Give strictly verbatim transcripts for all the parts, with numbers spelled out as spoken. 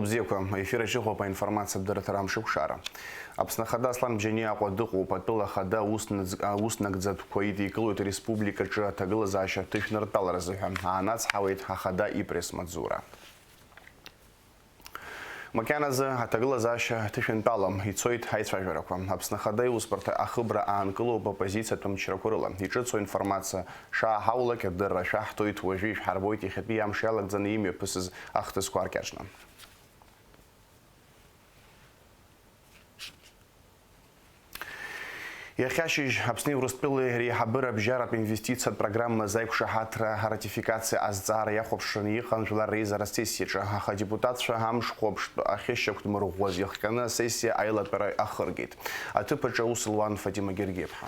Бзиақәа, аефир аҿы иҟоуп аинформациатә дырраҭара Амшықәшара. Аԥсны Ахада Аслан Бжьаниа Аҟәа дыҟоуп, атәыла ахада аус нагӡатәқәа идикылоит ареспубликаҿы аҭагылазаашьа ҭышәныртәаларазы ҳәа аанацҳауеит ахада ипресс-маҵзура. Макьаназы аҭагылазаашьа ҭышәынтәалам, ицоит аицәажәарақәа. Аԥсны Ахада иусбарҭа ахыбра аанкылоуп оппозициатә мчрақәа рыла. Иҿыцу информациа шааҳаулак, адырра шәаҳҭоит, уажәы ишәҳарбоит иахьатәи амш иалагӡаны имҩаԥысыз ахҭысқәа аркьаҿны. Иахьа ашьыжь Аԥсни Урыстәылеи реиҳабыра абжьаратә инвестициатә программа заиқәшаҳаҭра аратификациа азҵаара иахәаԥшраны иҟан жәлар реизара асессиаҿы, аха адепутатцәа амш хәаԥштә ахьышьақәдмырӷәӷәаз иахҟьаны асессиа аилатәара ахыргеит. Аҭыԥ аҿы аус луан Фатима Гергиаԥҳа.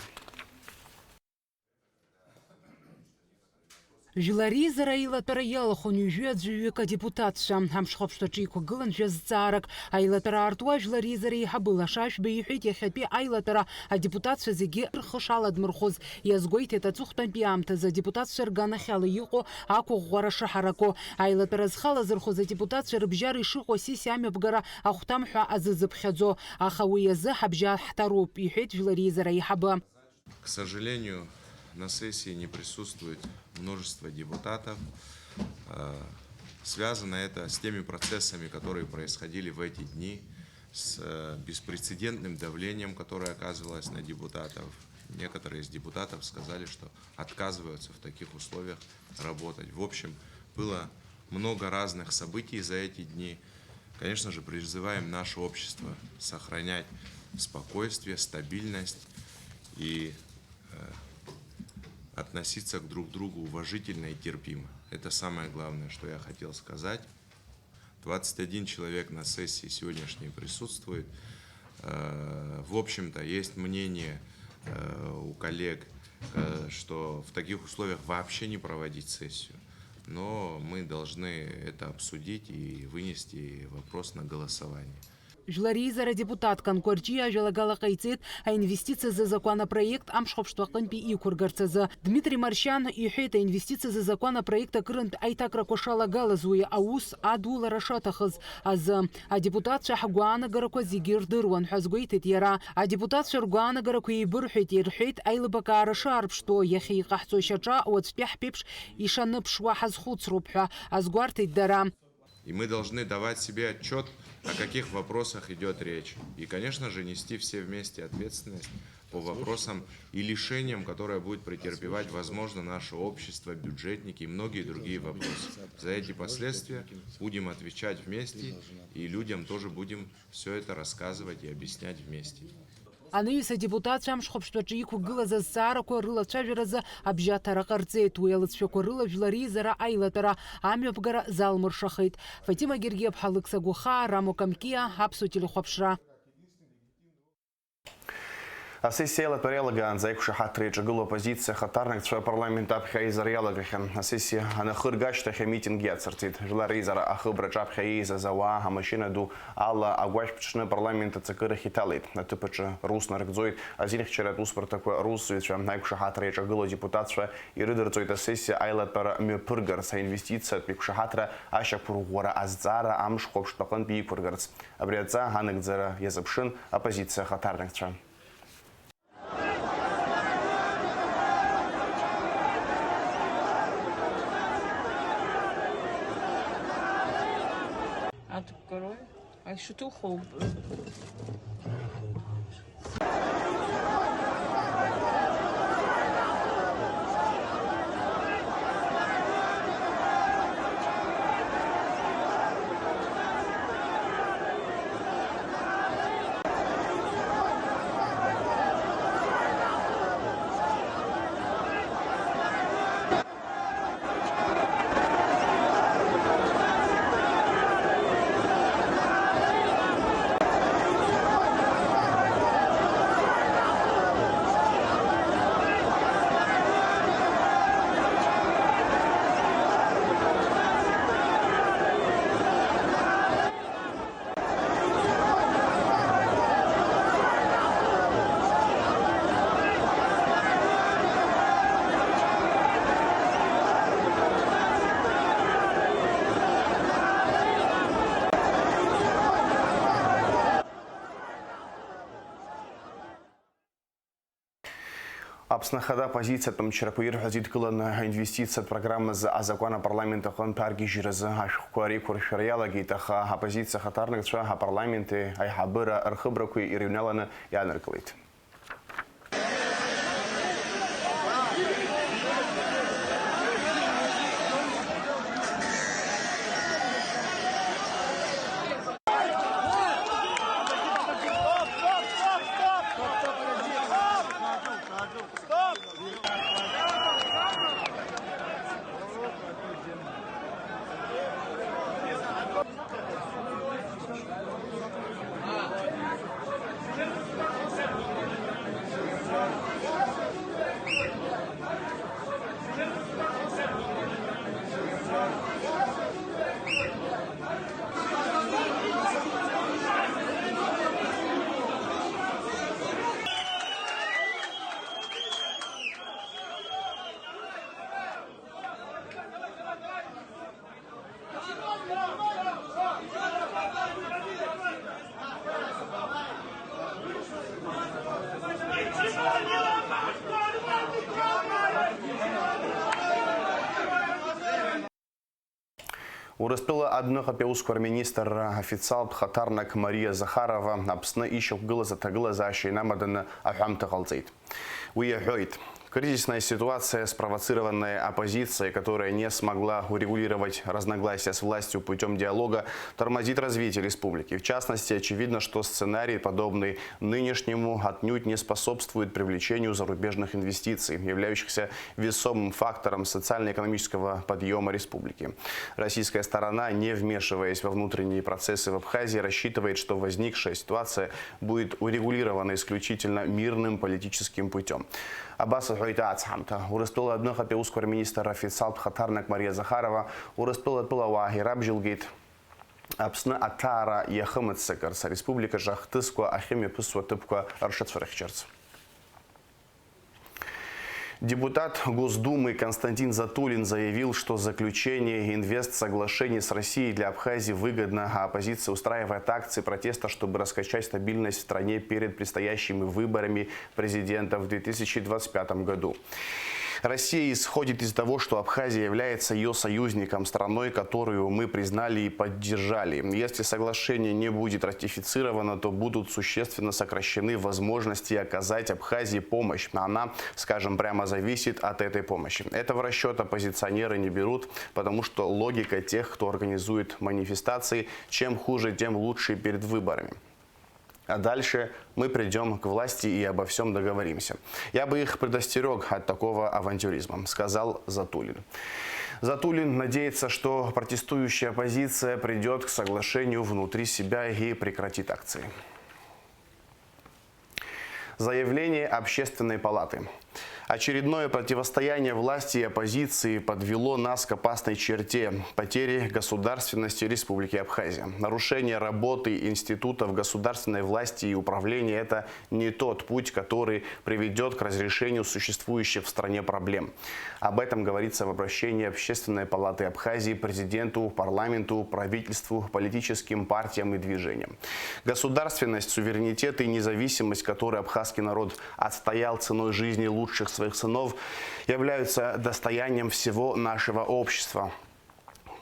Жәлар реизара аилатәара иалахәын ҩажәи аӡәы-ҩык адепутатцәа. Амш хәаԥштә аҿы иқәгылан жәа зҵаарак. Аилатәара аартуа Жәлар реизара еиҳабы Лаша Ашәба иҳәеит, иахьатәи аилатәара адепутатцәа зегьы рхы шаладмырхәыз. Иазгәеиҭеит, аҵыхәтәантәи аамҭазы адепутатцәа рганахьала иҟоу ақәыӷәӷәара шыҳараку. Аилатәара зхалазырхәыз адепутатцәа рыбжьара ишыҟоу асессиа амҩаԥгара ахәҭам ҳәа азызыԥхьаӡо. Аха уи азы ҳабжьа ҳҭароуп, иҳәеит Жәлар реизара аиҳабы. К сожалению, на сессии не присутствует множество депутатов. Э, связано это с теми процессами, которые происходили в эти дни, с, э, беспрецедентным давлением, которое оказывалось на депутатов. Некоторые из депутатов сказали, что отказываются в таких условиях работать. В общем, было много разных событий за эти дни. Конечно же, призываем наше общество сохранять спокойствие, стабильность и, э, относиться к друг другу уважительно и терпимо. Это самое главное, что я хотел сказать. Двадцать один человек на сессии сегодняшней присутствует. Э, в общем-то, есть мнение, э, у коллег, э, что в таких условиях вообще не проводить сессию. Но мы должны это обсудить и вынести вопрос на голосование. Жәлар реизара адепутат Канкәарҷиа ажәалагала ҟаиҵеит аинвестициазы азакәан апроект амш хәаԥштәы аҟынтәи иқәыргарц азы. Дмитри Маршьан иҳәеит, аинвестициазы азакәан апроект акырынтә аиҭакрақәа шалагалаз, уи аус адулара шаҭахыз азы. Адепутатцәа ҳгәаанагарақәа зегьы рдыруан ҳәа азгәеиҭеит иара. Адепутатцәа ргәаанагарақәа еибырҳәеит, ирҳәеит, аилыбакаара шаарԥштәу, иахьа иҟаҳҵо шьаҿа уаҵәтәи ҳԥеиԥш ишаныԥшуа ҳазхәыцроуп ҳәа азгәарҭеит дара. И мы должны давать себе отчёт, о каких вопросах идёт речь. И, конечно же, нести все вместе ответственность по вопросам и лишениям, которые будет претерпевать, возможно, наше общество, бюджетники и многие другие вопросы. За эти последствия будем отвечать вместе, и людям тоже будем всё это рассказывать и объяснять вместе. Анаҩс адепутатцәа амш хәаԥштәаҿы иқәгылаз азҵаарақәа рылацәажәаразы абжьаҭара ҟарҵеит. Уи алыҵшәақәа рыла Жәлар реизара аилатәара амҩаԥгара залмыршахеит. Фатима Гергиаԥҳа, Лыкса Гәахаа, Рамо Камкиа, Аԥсуа телехәаԥшра. Асессиа аилатәара иалагаанӡа аиқәшаҳаҭра иаҿагылоу аоппозициа ахаҭарнакцәа апарламент аԥхьа аизара иалагахьан. Асессиа анахырга ашьҭахь амитинг иацырҵеит. Жәлар реизара ахыбра аҿаԥхьа еизаз ауаа амашьына ду ала агәашә ԥҽны апарламент аҵакы рахь иҭалеит. Аҭыԥ аҿы рус нарыгӡоит азинхьчаратә усбарҭақәа русзуҩцәа. Аиқәшаҳаҭра иаҿагылоу адепутатцәа ирыдырҵоит асессиа аилатәара мҩаԥыргарц, аинвестициатә иқәшаҳаҭра ашьақәырӷәӷәара азҵаара амш хәаԥштә аҟынтә иқәыргарц. Абри адҵа анагӡара иазыԥшын аоппозициа ахаҭарнакцәа. Открой. А что ты ухлоп-? Аԥсны Ахада аппозициатә мчрақәа ирҳәаз идкыланы аинвестициатә программазы азакәан апарламент аҟынтә аргьежьразы ашәҟәқәа реиқәыршәара иалагеит, аха аоппозициа ахаҭарнакцәа апарламенти аиҳабыра рхыбрақәеи ирыҩналаны иааныркылеит. Урыстәыла адәныҟатәи аусқәа рминистрра официалтә хаҭарнак Мариа Захарова Аԥсны ишьақәгылаз аҭагылазаашьа инамаданы аҳәамҭа ҟалҵеит. Уи иҳәоит: «Кризисная ситуация, спровоцированная оппозицией, которая не смогла урегулировать разногласия с властью путём диалога, тормозит развитие республики. В частности, очевидно, что сценарий, подобный нынешнему, отнюдь не способствует привлечению зарубежных инвестиций, являющихся весомым фактором социально-экономического подъёма республики. Российская сторона, не вмешиваясь во внутренние процессы в Абхазии, рассчитывает, что возникшая ситуация будет урегулирована исключительно мирным политическим путём». Абас иҳәоит ацҳамҭа. Урыстәыла адәныҟатәи аусқәа рминистр официалтә хаҭарнак Мариа Захарова Урыстәыла атәылауаа ирабжьылгеит Аԥсны аҭаара иахымыццакырц, ареспубликаҿы ахҭысқәа ахьымҩаԥысуа ҭыԥқәа ршыцәырхьчарц. Депутат Госдумы Константин Затулин заявил, что заключение инвестсоглашений с Россией для Абхазии выгодно, а оппозиция устраивает акции протеста, чтобы раскачать стабильность в стране перед предстоящими выборами президента в две тысячи двадцать пятом году. Россия исходит из того, что Абхазия является её союзником, страной, которую мы признали и поддержали. Если соглашение не будет ратифицировано, то будут существенно сокращены возможности оказать Абхазии помощь. Она, скажем прямо, зависит от этой помощи. Этого расчёта оппозиционеры не берут, потому что логика тех, кто организует манифестации: чем хуже, тем лучше перед выборами. А дальше мы придём к власти и обо всём договоримся. Я бы их предостерёг от такого авантюризма», — сказал Затулин. Затулин надеется, что протестующая оппозиция придёт к соглашению внутри себя и прекратит акции. Заявление Общественной палаты. Очередное противостояние власти и оппозиции подвело нас к опасной черте — потери государственности Республики Абхазия. Нарушение работы институтов государственной власти и управления — это не тот путь, который приведёт к разрешению существующих в стране проблем. Об этом говорится в обращении Общественной палаты Абхазии президенту, парламенту, правительству, политическим партиям и движениям. Государственность, суверенитет и независимость, которые абхазский народ отстоял ценой жизни лучших своих сынов, являются достоянием всего нашего общества,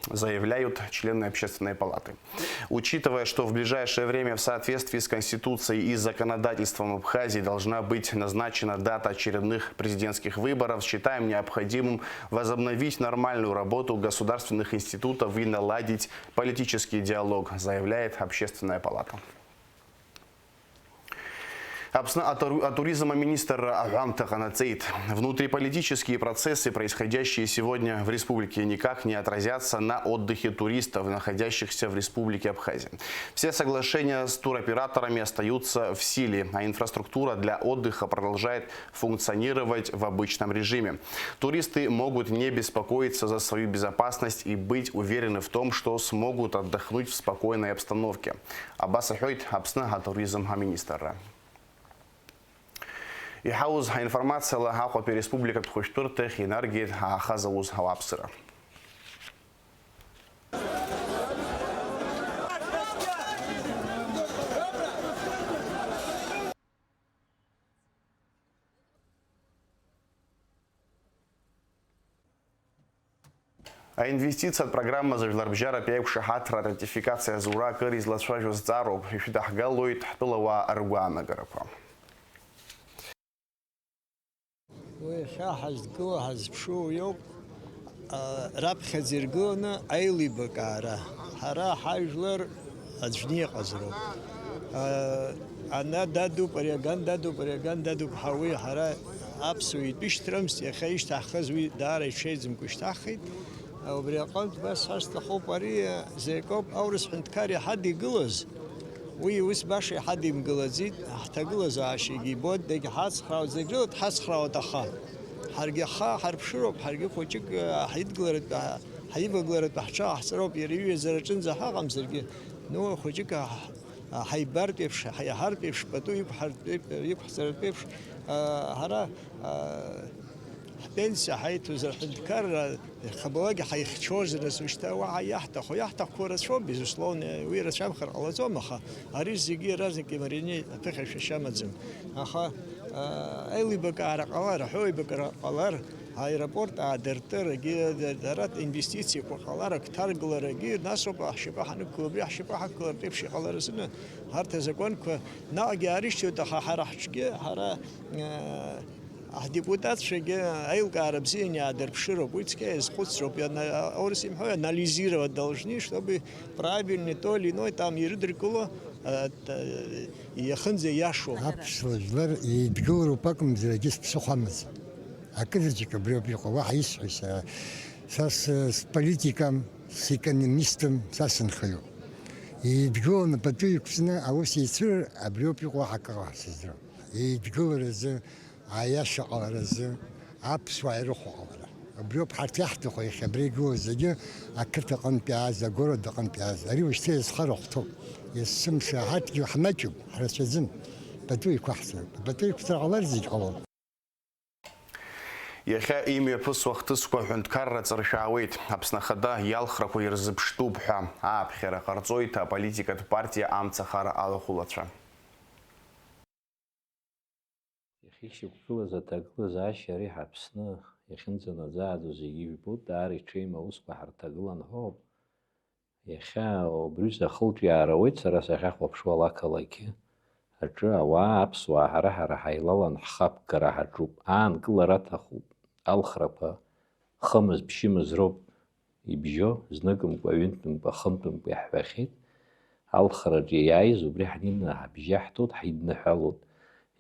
заявляют члены Общественной палаты. Учитывая, что в ближайшее время в соответствии с Конституцией и законодательством Абхазии должна быть назначена дата очередных президентских выборов, считаем необходимым возобновить нормальную работу государственных институтов и наладить политический диалог, заявляет Общественная палата. Аԥсны атуризм аминистрра аҳәамҭа ҟанаҵеит. Внутриполитические процессы, происходящие сегодня в республике, никак не отразятся на отдыхе туристов, находящихся в Республике Абхазия. Все соглашения с туроператорами остаются в силе, а инфраструктура для отдыха продолжает функционировать в обычном режиме. Туристы могут не беспокоиться за свою безопасность и быть уверены в том, что смогут отдохнуть в спокойной обстановке. Абас иҳәоит Аԥсны атуризм аминистрра. Иҳауз ҳаинформациала Аҟәатәи республикатә хәышәтәырҭахь инаргеит ҳаахаз аус ауааԥсыра. Аинвестициатә программазы жәларбжьаратәи аиқәшаҳаҭра аратификациа азура акыр излацәажәо зҵаароуп, ишәыдаҳгалоит ҳтәылауаа ргәаанагарақәа. Уи иахьа ҳазгыло, ҳазԥшуо иоуп, а, раԥхьаӡа иргыланы аилибакаара. Ҳара ҳажәлар аӡәны иҟаз роуп. А, ана дадуп, ари аган дадуп, ари аган дадуп ҳәа уи ҳара аԥсуа итәы ишьҭрымызт, иахьа ишьҭаҳхыз уи даара иҽеиӡамкәа ишьҭаҳхит. Убри аҟынтә ба сҳәар сҭахуп, ари, а, Заикоуп аурыс ҳәынҭқар иҳадигылаз, уи ус баша иҳадимгылаӡеит, ҳҭагылазаашьагьы ибоит, дагьҳацхраауеит, зегь рыла дҳацхраауеит, аха ҳаргьы аха ҳарԥшыроуп, ҳаргьы хәыҷык, а, ҳидгыларатәы, ҳаивагыларатәы ҳҽаҳҵароуп, иара иҩаӡараҿынӡа ҳаҟамзаргьы, ну, хәыҷык, а, ҳаибартә еиԥш, ҳаиҳартә еиԥш, пату иқәҳартә-, иқәҳҵаратә еиԥш, а, ҳара, а, ҳпенсиа ҳаиҭозар, ҳҳәынҭқарра иахьабалак ҳаихьчозар, нас ушьҭа уаҳа иаҳҭаху, иаҳҭахқәоу рацәоуп, безусловно, уи рацәамхар ҟалаӡом, аха ари зегьы иаразнак имарианы аԥыхьашәашьа амаӡам. Аха, а, аилибакаара ҟалар, аҳәоу еибакра ҟалар, аеропорт аадыртырагьы, д-, д-, арҭ инвестициақәа ҟалар, агәҭаргаларагьы, нас ауп ҳшьапы ҳанықәгыла, абри ҳшьапы ҳақәгылартә еиԥш иҟалар азыны, арҭ азакәанқәа наҟгьы аарышьҭуеит, аха ҳара ҳҿгьы, ҳара, а, ҳдепутатцәагьы аилкаара бзианы иаадырԥшыроуп, уи цқьа иазхәыцроуп, иана-, аурыс имҳәои, анализировать должны, чтобы правильный то или иное там ирыдыркыло, а, т-, иахынӡа иашоу. Аԥсуа жәлар еидгылароуп акәымзар, егьыс ԥсыхәа амаӡам. Акызаҵәык абриоуп иҟоу, уаҳа исҳәои сара. Са с-, сполитикам, секономистым, са сынхаҩуп. Еидгыланы пату иқәҵны аус еицәырыр, абриоуп иҟоу, уаҳа акы ҟалар сыздырам. Еидгыларазы, аиаша ҟаларазы, аԥсуаа ирыхәо ҟалара. Абриоуп ҳарҭ иаҳҭаху иахьа абра игылоу зегьы, ақыҭа аҟынтә иааз, агород аҟынтә иааз. Ари уажәшьҭа иазхара ахәҭоуп. Есымша ҳарҭгьы ҳмаҷуп, ҳрацәаӡым. Пату иқәаҳҵароуп. Пату иқәҵыр ҟалар зегь ҟалоуп. Иахьа имҩаԥысуа ахҭысқәа аҳәынҭқарра ҵыршәаауеит. Аԥсны Ахада иалхрақәа ирзыԥштәуп ҳәа ааԥхьара ҟарҵоит аполитикатә партиа Амцахара алахәылацәа. Иахьышьақәгылаз аҭагылазаашьа ари ҳАԥсны иахьынӡанаӡааӡо зегьы ижәбоит, даара иҽеим аусқәа ҳарҭагылан ҳәоуп. Иахьа убри рзы ахылҿиаара ауеит сара сахьахәаԥшуа алақалақь аҿы ауаа, аԥсуаа, ҳара-ҳара ҳаилалан ҳхаԥгара ҳаҿуп, аанкылара аҭахуп, алхрақәа хымыз-ԥшьымыз роуп ибжьо, зныкымкәа, ҩынтәымкәа, хынтәымкәа иаҳҳәахьеит, алхраҿы иааиз убри ҳнеины ҳбжьы аҳҭоит, ҳидныҳәалоит.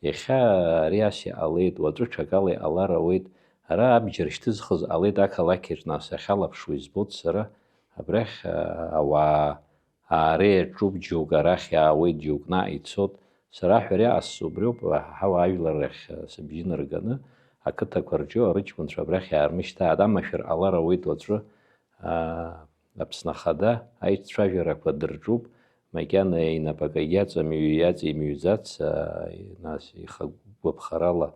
Иахьа ари ас иҟалеит, уаҵәы ҽакала иҟалар ауеит, ара абџьар шьҭызхыз ҟалеит ақалақьаҿ, нас ахьалаԥшуа избоит сара, абрахь, а, ауаа аара иаҿуп, џьоук арахь иаауеит, џьоук наҟ ицоит. Сара аҳәара иҟасҵо убриоуп, ҳауаажәлар рахь, а, сыбжьы нырганы, ақыҭақәа рҿы арыҷкәынцәа абрахь иаармышьҭааит, амашәыр ҟалар ауеит уаҵәы, а, Аԥсны Ахада аицәажәарақәа дырҿуп, макьана инапы акагьы аҵамҩы иаҵимҩӡац, а, нас ихы гәаԥхарала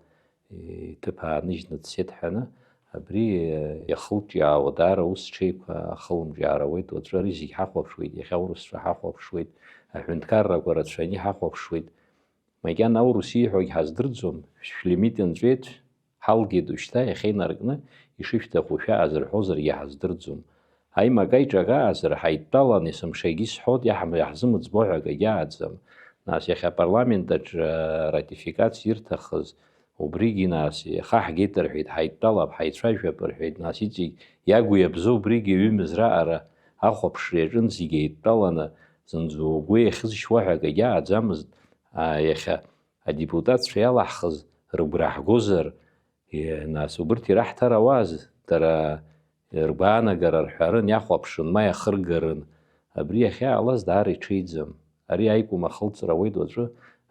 иҭыԥ ааныжьны дцеит ҳәаны, абри, а, иахылҿиаауа даара ус ҽеиқәа ахылымҿиаара ауеит, уаҵәы ари зегь ҳахәаԥшуеит, иахьа аурысцәа ҳахәаԥшуеит, аҳәынҭқаррақәа рацәаны иҳахәаԥшуеит. Макьана аурыс ииҳәогь ҳаздырӡом, шәлимит нҵәеит, ҳалгеит ушьҭа, иахьа инаркны ишышәҭаху шәааз рҳәозаргьы ҳаздырӡом. Аимак-аиҿак аазар, ҳаидтәалан, есымшагьы исҳәоит, иаҳм-, иаҳзымыӡбо ҳәа акагьы ааӡам. Нас иахьа апарламент аҿы аратификациа ирҭахыз, убригьы нас, иаха ҳгеит рҳәеит, ҳаидтәалап, ҳаицәажәап рҳәеит, нас иҵегь иагу иабзоу убригьы аҩымыз раҟара ахәаԥшра иаҿын зегь еидтәаланы, зынӡа угәы иахьызшьуа ҳәа акагьы ааӡамызт, аа, иахьа адепутатцәа иалаҳхыз рыгәра ҳгозар, Е, нас, убырҭ ираҳҭарауаз, дара ргәаанагара рҳәарын, иахәаԥшын, ма иахыргарын. Абри иахьаалаз даара иҽеиӡам. Ари аикәым ахылҵра ауеит уаҵәы,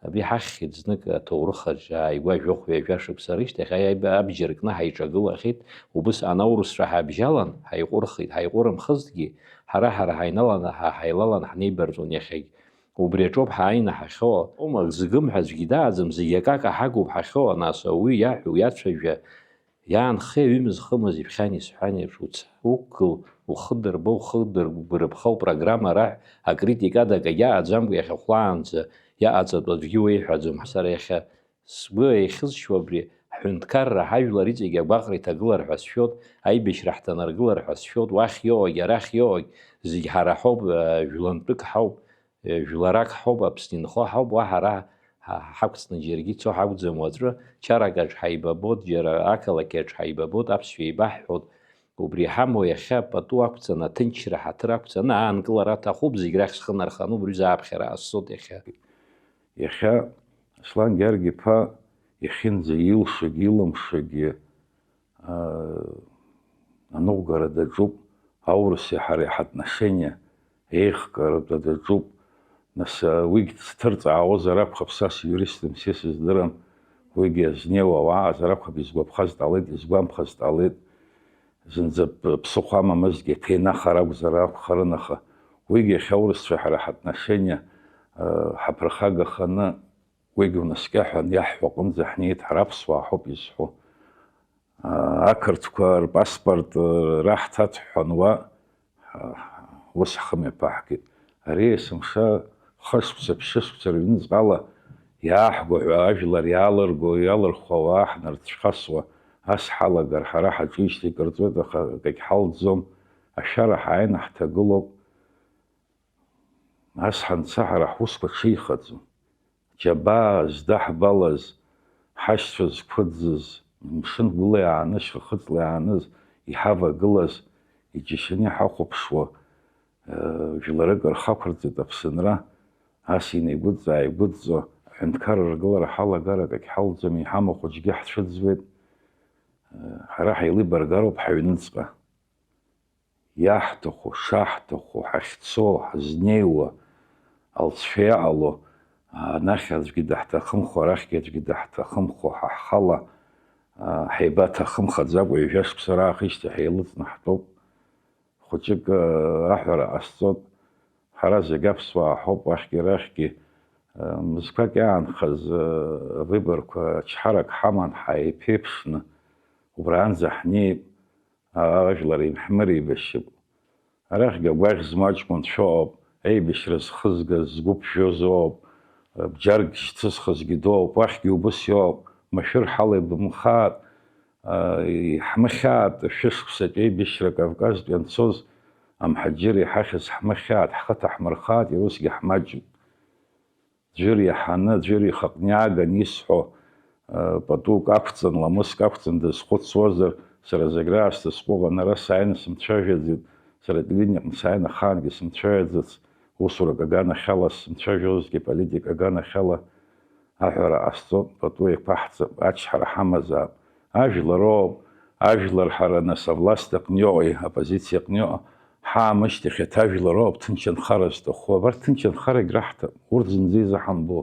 абри ҳахьхьеит знык аҭоурых аҿы ааигәа жәохә-ҩажәа шықәса рышьҭахь, аиаба-, абџьар кны ҳаиҿагылахьеит, убысҟан аурысцәа ҳабжьалан, ҳаиҟәырхит, ҳаиҟәырымхызҭгьы, ҳара-ҳара ҳаиналаны, ҳа-, ҳаилалан ҳнеибарҵон иахьагь. Убри аҿоуп ҳааины ҳахьоу, аума згым ҳәа аӡәгьы дааӡам, зегь акака ҳагуп ҳахьоу, нас ауаҩы иаҳәа, уиацәажәа, иаанхеи аҩымыз-хымыз ибхьан исҳәан еиԥш, уца, уқәгыл, ухы дырба, ухы дыргәырԥха, упрограмма раҳә, акритика ада акагьы ааӡамкәа иахьахәлаанӡа иаҟаҵатәу аӡәгьы уеиҳәаӡом. Сара иахьа сгәы еихьызшьуа абри Ҳҳәынҭқарра, ҳажәлар иҵегь агәаҟра иҭагылар ҳәа сшәоит, аибашьра ҳҭанаргылар ҳәа сшәоит, уахь иоуагь, арахь иоуагь, зегь ҳара ҳауп, э, жәлантәык ҳауп, э, жәларак ҳауп, Аԥсны инхо ҳауп, уаҳа ара ҳа-, ҳақәҵны џьаргьы ицо ҳакәӡам уаҵәы, чаракаҿ ҳаибабот, џьара ақалақьаҿ ҳаибабот, аԥсшәа еибаҳҳәот, убри иҳамоу иахьа пату ақәҵаны, аҭынчра ҳаҭыр ақәҵаны аанкылара аҭахуп, зегь рахь схы нарханы убри зааԥхьара ҟасҵот иахьа. Иахьа Аслан Гьаргь-иԥа иахьынӡа илшогьы илымшогьы, аа, аныҟәгара даҿуп, аурыси ҳареи ҳатношениа еихкаратәы даҿуп. Нас, уигь сҭырҵаауазар акәхап, са сиуристым, са исыздырам, уигь иазнеиуа уаҟазар акәхап, изгәаԥхаз дҟалеит, изгәамԥхаз дҟалеит. Зынӡа п-, ԥсыхәа амамызҭгьы, аҭенахара акәзар акәхарын, аха уигьы иахьа аурысцәа ҳара ҳатношениа, э, ҳаԥырхагаханы, уигьы унаскьа ҳәа иаҳҳәо аҟынӡа ҳнеит, ҳара аԥсуаа ҳауп изҳәо. Э, ақырҭқәа рпаспорт, э, раҳҭаҭ ҳҳәан уа, ҳа-, ус ҳхы мҩаԥаҳгеит. Ари есымша хышықәса, ԥшьышықәса рыҩныҵҟала иааҳго ҳәа ажәлар иаалырго, иалырхуа ауаа ҳнарцәхасуа, ас ҳалагар, ҳара ҳаҿижьҭеи кыр ҵуеит, аха акагь ҳалҵӡом, ашәара ҳааины ҳҭагылоуп. Ас ҳанца ҳара ҳусқәа ҽеихаӡом. Џьабаа здаҳбалаз, ҳашьцәа зқәыӡыз, мшынк гәыла иааны, шьхыҵла иааныз, иҳавагылаз, иџьашьаны иҳахәаԥшуа, э, жәларык рхы ақәырҵеит Аԥсынра, ас инеигәыдҵа-ааигәыдҵо, аҳәынҭқарра ргылара ҳалагар акагь ҳалӡом, иҳамоу хәыҷгьы ҳцәыӡуеит, э, ҳара ҳеилибаргароуп ҳаҩныҵҟа. Иаҳҭаху, шаҳҭаху, ҳахьцо, ҳазнеиуа, алҵшәа иаҟало, анахь аӡәгьы даҳҭахымхо, арахьгьы аӡәгьы даҳҭахымхо, ҳа ҳхала, а, ҳаибаҭахымхаӡакәа, ҩажәа шықәса раахижьҭеи ҳеилыҵны ҳтәоуп. Хәыҷык, а, аҳәара ҟасҵоит, ҳара зегь аԥсуаа ҳауп, уахьгьы арахьгьы, а, мызқәак иаанхаз, а, выборқәа ачҳарак ҳаман, ҳаиԥеиԥшны, убраанӡа ҳнеип. Ажәлар ҳмыреибашьып. Арахьгьы агәаӷь змоу аҷкәынцәа ыҟоуп, аибашьра зхызгаз, згәы ԥжәоз ыҟоуп, бџьарк шьҭызхызгьы дыҟоуп, уахьгьы убыс иҟоуп, машәыр ҳалеибамхааит, иҳмыхьааит, шәышықәсатәи аибашьра Кавказтә ианцоз амҳаџьыр иҳахьыз ҳмыхьааит, ҳхы ҭаҳмырхааит, усгьы ҳмаҷуп. Ӡәыр иаҳаны, ӡәыр ихаҟны иааганы исҳәо, э, патук ақәҵан, ламыск ақәҵан дазхәыцуазар, сара зегь раасҭа сҟәыӷан, ара сааины сымцәажәаӡеит, сара ателевидениаҟны сааины ахаангьы сымцәажәаӡац, усурак аганахьала сымцәажәозҭгьы политика аганахьала аҳәара ҟасҵон, пату еиқәаҳҵап, ачҳара ҳамазаап. Ажәлароуп, ажәлар ҳара нас авласт аҟны иҟои, аппозициа аҟны иҟоу, ҳаамышьҭахь еиҭа ажәлароуп ҭынч анхара зҭаху. Абарҭ ҭынч анхарагь раҳҭап, урҭ зынӡа изаҳамбо.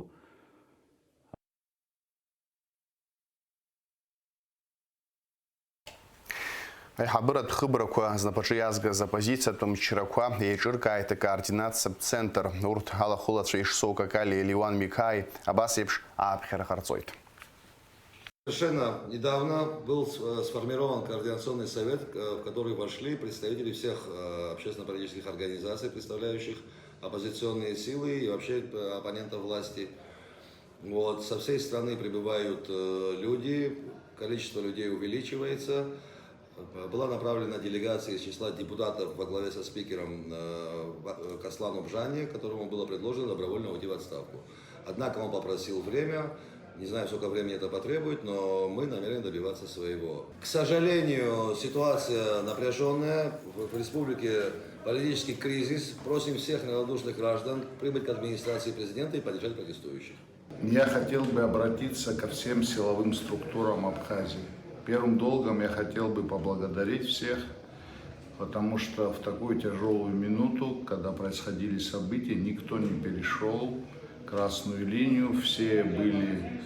Аиҳабыратә хыбрақәа знапаҿы иазгаз аппозициатә мчрақәа еиҿыркааит акоординациатә центр. Урҭ алахәылацәа Ишсоу Какалиа Леуан Миқаи абас еиԥш ааԥхьара ҟарҵоит. Совершенно недавно был с-, э, сформирован координационный совет, э, в который вошли представители всех, э, общественно-политических организаций, представляющих оппозиционные силы и вообще, э, оппонентов власти. Вот, со всей страны прибывают, э, люди, количество людей увеличивается. Была направлена делегация из числа депутатов во главе со спикером, э, в-, э, к Аслану Бжане, которому было предложено добровольно уйти в отставку. Однако он попросил время, не знаю, сколько времени это потребует, но мы намерены добиваться своего. К сожалению, ситуация напряжённая, в, в республике политический кризис. Просим всех неравнодушных граждан прибыть к администрации президента и поддержать протестующих. Я хотел бы обратиться ко всем силовым структурам Абхазии. Первым долгом я хотел бы поблагодарить всех, потому что в такую тяжёлую минуту, когда происходили события, никто не перешёл красную линию, все были,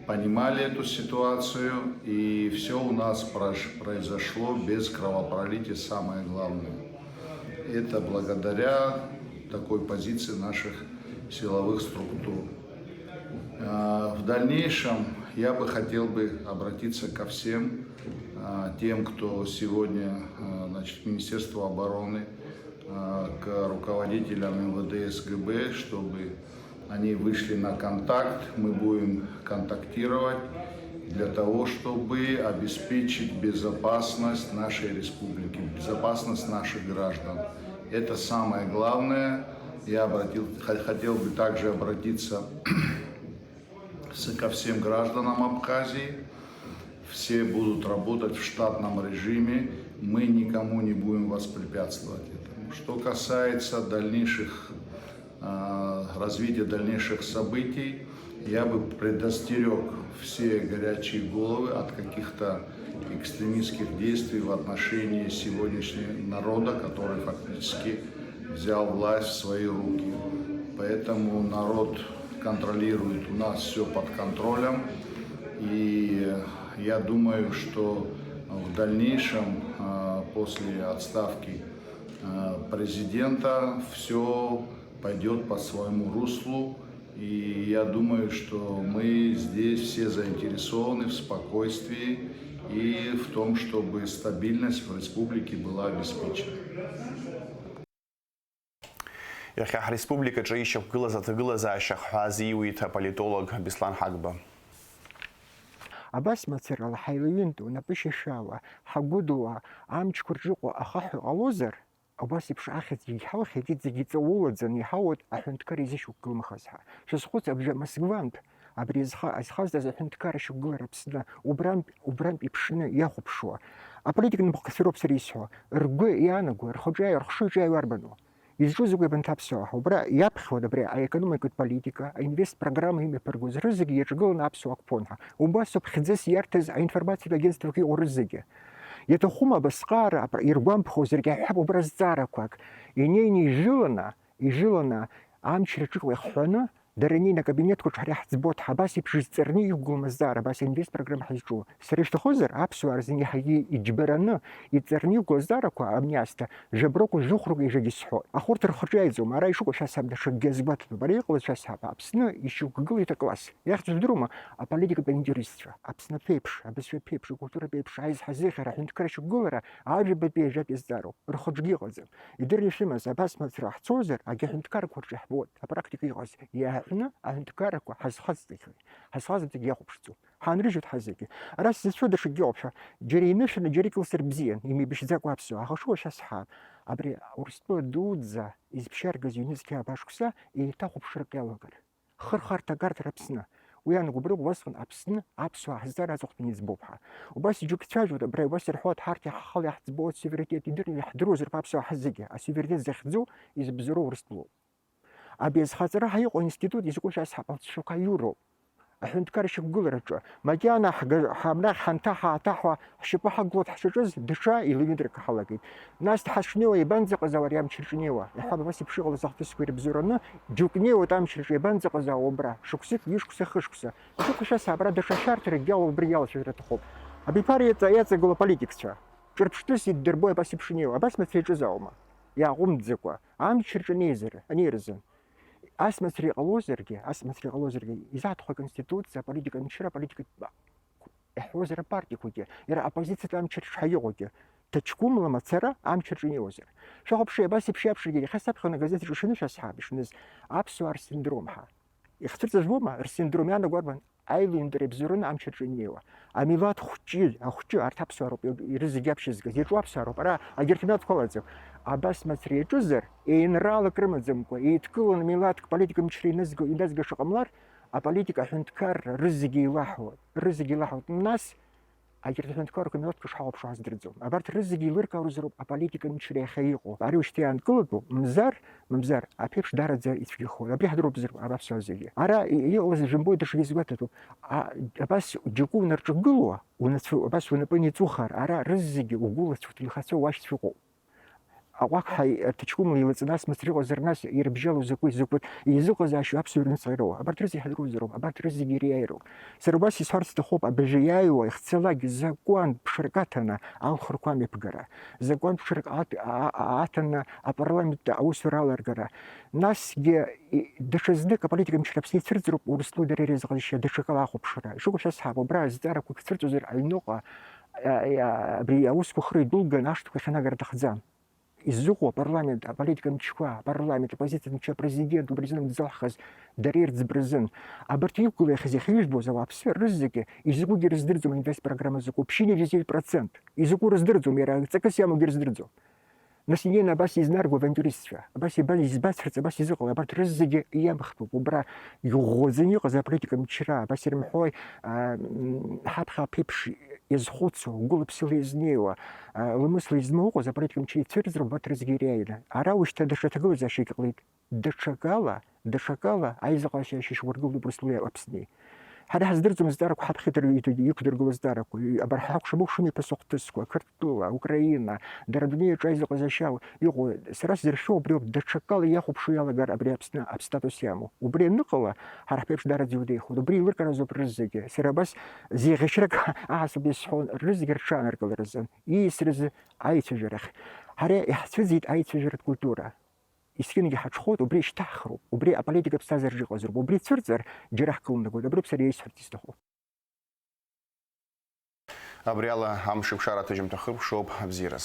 понимали эту ситуацию, и всё у нас прош-, произошло без кровопролития, самое главное. Это благодаря такой позиции наших силовых структур. А, в дальнейшем я бы хотел бы обратиться ко всем, а, тем, кто сегодня, а, значит, к Министерству обороны, а, к руководителям М В Д, С Г Б, чтобы они вышли на контакт, мы будем контактировать. для того, чтобы обеспечить безопасность нашей республики, безопасность наших граждан. Это самое главное. Я обратил, хо- хотел бы также обратиться с- ко всем гражданам Абхазии. Все будут работать в штатном режиме. Мы никому не будем воспрепятствовать этому. Что касается дальнейших, э, развития дальнейших событий, я бы предостерег все горячие головы от каких-то экстремистских действий в отношении сегодняшнего народа, который фактически взял власть в свои руки. Поэтому народ контролирует, у нас все под контролем. И я думаю, что в дальнейшем, э, после отставки, э, президента, все пойдет по своему руслу. И я думаю, что мы здесь все заинтересованы в спокойствии и в том, чтобы стабильность в республике была обеспечена. Иахьа ҳреспубликаҿы ишьақәгылаз аҭагылазаашьа ахҳәаа азиуит аполитолог Беслан Ҳагба. Абас мацарала ҳаилаҩынтуа, напышьашәала, ҳагәыдуа, амчқәа рҿы иҟоу ахаҳә ҟалозар, убас еиԥш ахьӡ егьҳалхьеит, зегьы иҵаулаӡаны иҳауеит аҳәынҭқар изышьақәгылмхаз ҳәа. Шәазхәыц, абжа Москвантә абри азха-, азхазҵаз аҳәынҭқарра шьақәгылара Аԥсны убрантә, убрантә иԥшны иахәаԥшуа аполитика напхгацәа роуп сара исҳәо, ргәы иаанаго, рхаҿы иааиуа, рхшыҩ аҿы иааиуа арбану? Изҿу закәи абанҭ аԥсуаа? Убра иаԥхьауеит абри аекономикатә политика, аинвест программа имҩаԥыргоз рызегьы иаҿагыланы аԥсуаа ақәԥон ҳәа. Убасоуп хьӡыс иарҭаз аинформациатә агентствақәа иҟоу рызегьы. Иаҭахума абасҟаара апр-, иргәамԥхозаргьы ҳҳәап убра зҵаарақәак инеины ижәыланы, ижәыланы амчра ҿыцла ихҳәаны, дара инеины акабинетқәа рҿы ҳара иаҳӡбоит ҳәа, абас еиԥш изҵарны иқәгылоу мазҵаара, абас аинвест программа ҳазҿу. Сара ишәҭахызар, аԥсуаа рзын иаҳагьы иџьбараны иҵарны иқәгылоу азҵаарақәа абни аасҭа жәабракәу жәохәракәу ижәагьы сҳәоит. Аха урҭ рхаҿы иааиӡом, ара ишыҟоу шәасҳәап, даҽакгьы азгәаҭатәуп, ара иҟалаз шәасҳәап, Аԥсны ишьақәгылеит акласс. Иахьӡ жәдыруама, аполитикатә авантиуристцәа. Аԥсны аԥеиԥш, абызшәа аԥеиԥш, акультура аԥеиԥш аизҳазыхьара аҳәынҭқарра шьақәгылара ажәабатәи ажәатәи азҵаароуп, рхаҿгьы иҟаӡам. Идырны ишәымаз, абас мацара ҳцозар, агьаҳәынҭқаррақәа рҿы иаҳбоит, апрактика иҟаз, иаҳҳәны аҳәынҭқаррақәа ҳазхазҵахьеит, ҳазхазҵагь иахәаԥшӡом. Ҳаанрыжьуеит ҳазегьы. Ара сзыцәшәо даҽакгьы ыҟоуп ҳәа. Џьара инышәаны, џьара икылсыр бзиан, имеибашьӡакәа аԥсуаа, аха шуашьа сҳәап. Абри Урыстәыла дуӡӡа изԥшьаргаз ҩнызқьи ааба шықәса еиҭахәаԥшрак иалагар. Хырхарҭа агарҭа Аԥсны. Уи анагәыбрыӷ убасҟан Аԥсны аԥсуаа ҳзар аҵыхәтәаны иӡбоуп ҳәа. Убас иџьоук ицәажәоит, абра убас ирҳәоит, ҳарҭ иаҳхала иаҳӡбоит суверенитет, идырны иаҳдыруазароуп аԥсуаа ҳзегьы, асуверенитет захьӡу изыбзоуроу Урыстәылоуп. Абри азхаҵара ҳәа иҟоу аинститут изакәу шәасҳәап, алҵшәақәа аиуроуп. Аҳәынҭқарра шьақәгылараҿы, макьана ҳга-, ҳамнахь ҳанҭаҳа-ааҭаҳуа ҳшьапы ҳақәгылоит ҳшаҿыз, даҽа еилаҩынтрак ҳалагеит. Нас дҳазшнеиуа, иабанӡаҟаз ауари амчраҿы инеиуа? Иаҳҳәап, абас еиԥш иҟалаз ахҭысқәа ирыбзоураны, џьоук неиуеит амчраҿы, иабанӡаҟаз ауа убра, шықәсык, ҩышықәса, хышықәса. Иҭыхәашьас абра даҽа шәарҭаракгьы алоуп, убригьы алацәажәара аҭахуп. Абиԥара иаҵа-, иаҵагылоу аполитикцәа. Ҿырԥштәыс иддырбои абас еиԥш инеиуа? Абас мацара иаҿызаауама? Иааҟәымҵӡакәа, амчраҿы анеизар, анеиразын. Ас мацара иҟалозаргьы, ас мацара иҟалозаргьы, изаҳҭаху аконституциа, аполитика, амчра, аполитика иаҳәозар апартиақәагьы, иара аоппозициатә амчраҿы ҳаиҟоугьы, ҭаҷкәымла мацара амчраҿы инеиуазар. Шәахәаԥши, абас еиԥш иаԥшыргьы, иахьа саԥхьон агазеҭ аҿы шәаны шәасҳәап, ишныз аԥсуаа рсиндром ҳәа. Ихцәырҵыжәбома, рсиндром иаанаго арбан? Аилаҩынтәра ибзоураны амчраҿы инеиуа. Амилаҭ хәҷы, ахәҷы, арҭ аԥсуаа роуп, ирызегьы аԥшьызгаз, иаҿу аԥсуаа роуп, ара агьырҭ амилаҭқәа алаӡам. Абас мацара иаҿызар, еинраалак рымаӡамкәа, еидкыланы милаҭк политика мчра иназго, иназга шыҟамлар, аполитика аҳәынҭқарра рызегьы еилаҳауеит, рызегьы еилаҳауеит. Нас, агьырҭ аҳәынҭқаррақәа милаҭқәа шҳахәаԥшуа ҳаздырӡом. Абарҭ рызегьы еилыркаарызароуп аполитика мчра иахьа иҟоу. Ари ушьҭа иаанкылатәу, мамзар, мамзар, аԥеиԥш даараӡа ицәгьахоит. Абри ҳдыруп зыр-, абаԥсуаа зегьы. Ара и-, иҟалаз жәымбои даҽакгьы сгәаҭатәуп. А, абас џьоукы унарҿагыло, унацәа-, абас унапы аниҵухар, ара рызегьы угәылацәа, уҭынхацәа, уашьцәа ыҟоуп. Аҟәақҳа аҭаҷкәымла илаҵаны асмаҭ рыҟазар, нас ирыбжьалоу закәи, закәытә еизыҟазаашьоу аԥсуа рыцҳароу? Абарҭ рызегьы ҳдыруазароуп, абарҭ рызегьы иреиааироуп. Сара убас исҳәарц сҭахуп, абыржәы иааиуа ихцалакгьы закәантә ԥшрак аҭаны алхырқәа амҩаԥгара, закәантә ԥшрак аҭ-, а-, а-, аҭаны апарламент аусура аларгара, насгьы и-, даҽа знык аполитика мчра Аԥсны ицәырҵроуп, Урыстәыла дара иреизыҟазшьа даҽакала ахәаԥшра. Ишыҟоу шәасҳәап, убра азҵаарақәа цәырҵуазар аҩныҟа, а, а, абри аусқәа хырҩ дулган ашҭқәа ахьанагара аҭахӡам. Изыҟоу апарламент, аполитика мчқәа, апарламент, апозициа мчы, апрезидент, убри азын дызалҳхыз дара ирӡбразын. Абарҭ иқәгылахьаз иахьыжәбоз ауааԥсыра рызегьы изакәугьы рыздырӡом аинвест программа закәу, ԥшьынҩажәи зеижә процент. Изакәу рыздырӡом, иара ҵакыс иамоугьы рыздырӡом. Нас инеины абас изнарго авантюристцәа, абас иба-, избацырц, абас изыҟало, абарҭ рызегьы иамхтәуп, убра иӷәӷәаӡаны иҟаз аполитика мчра, абас ирымҳәои, а, м, ҳаԥхьа аԥеиԥш иазхәыцуа, гәыла-ԥсыла изнеиуа, а, ламысла измоукәаз аполитика мчра ицәырҵроуп абарҭ рызегьы иреиааины. Ара ушьҭа даҽа ҭагылазаашьак ҟалеит. Даҽакала, даҽакала аизыҟазаашьа шьақәыргылоуп Урыстәылеи Аԥсни. Ҳара ҳаздырӡом зҵаарақәа ҳаԥхьаҭара иҭ-, иқәдыргыло зҵаарақәа, ҩ-, абарҭ ҳакәшамыкәшамеи ԥасыхәҭысқәа, Қырҭтәыла, Украина, дара адунеи аҿы аизыҟазаашьа иҟоу, сара сзыршәо убриоуп, даҽакала иахәаԥшуа иалагар абри Аԥсны астатус иамоу. Убри аныҟала, ҳара ҳԥеиԥш даараӡа иудеихуан, убри еилыркааразоуп рызегьы. Сара абас зеиӷьашьрак аҳасаб исҳәон, рызегьы рҽааныркыларазын, ииасразы аицәажәарахь. Ҳара иаҳцәыӡит аицәажәаратә культура. Есқьынгьы ҳаҽхәоит, убри ишьҭаҳхроуп, убри аполитика ԥсҭазаараҿы иҟазароуп, убри цәырҵыр, џьара ҳкылнагоит, абри ауп сара исҳәарц исҭаху. Абри ала амш еиқәшара аҭыжьымҭа хыркәшоуп, абзиараз.